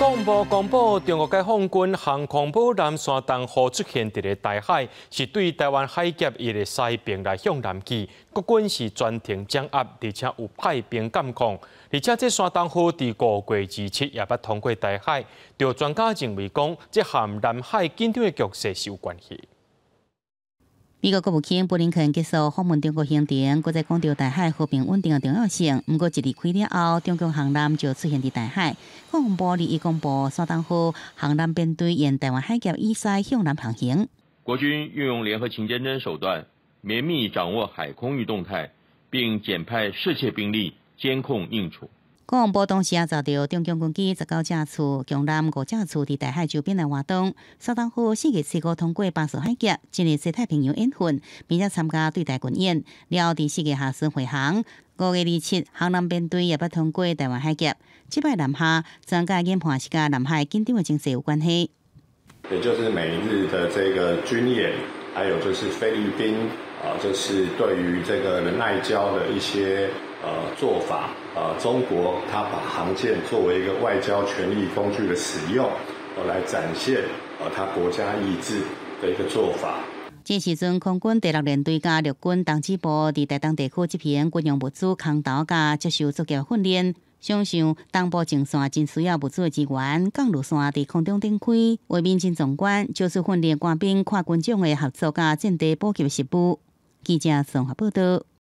國防部公布，中國解放軍航空母艦山東號出現佇咧台海，是對台灣海峽伊个西爿來向南去。國軍是全程掌握，而且有派兵監控。而且這山東號佇5月27也捌通過台海。著專家認為講，這和南海緊張的局勢是有關係。美國國務卿布林肯結束訪問中國行程，閣再講著台海和平穩定的重要性。毋過一離開了後，中共航艦就出現佇台海。國防部21公布，山東號航艦編隊沿台灣海峽以西向南航行。國軍運用聯合勤監偵手段，綿密掌握海空域動態，並檢派適切兵力監控應處。國防部同時也查著中共軍機19架次、強艦5架次佇台海周邊來活動。山東號4月初五通過巴士海峽，進入西太平洋演訓，並且參加對台軍演。了後佇4月下旬回航，5月27，航艦編隊也捌通過台灣海峽。這擺南下，專家研判是佮南海緊張的情勢有關係。也就是美日的這個軍演，還有就是菲律賓啊，就是對於這個仁愛礁的一些做法，中國他把航艦作為一個外交權力工具的使用，來展現他國家意志的一個做法。這時陣，空軍第六聯隊佮陸軍東支部佇台東地區執行軍用物資空投佮接受作業訓練。想像東部前線真需要物資的支援，降落傘佇空中展開，畫面真壯觀，就是訓練官兵跨軍種的合作佮戰地補給實務。記者綜合報道。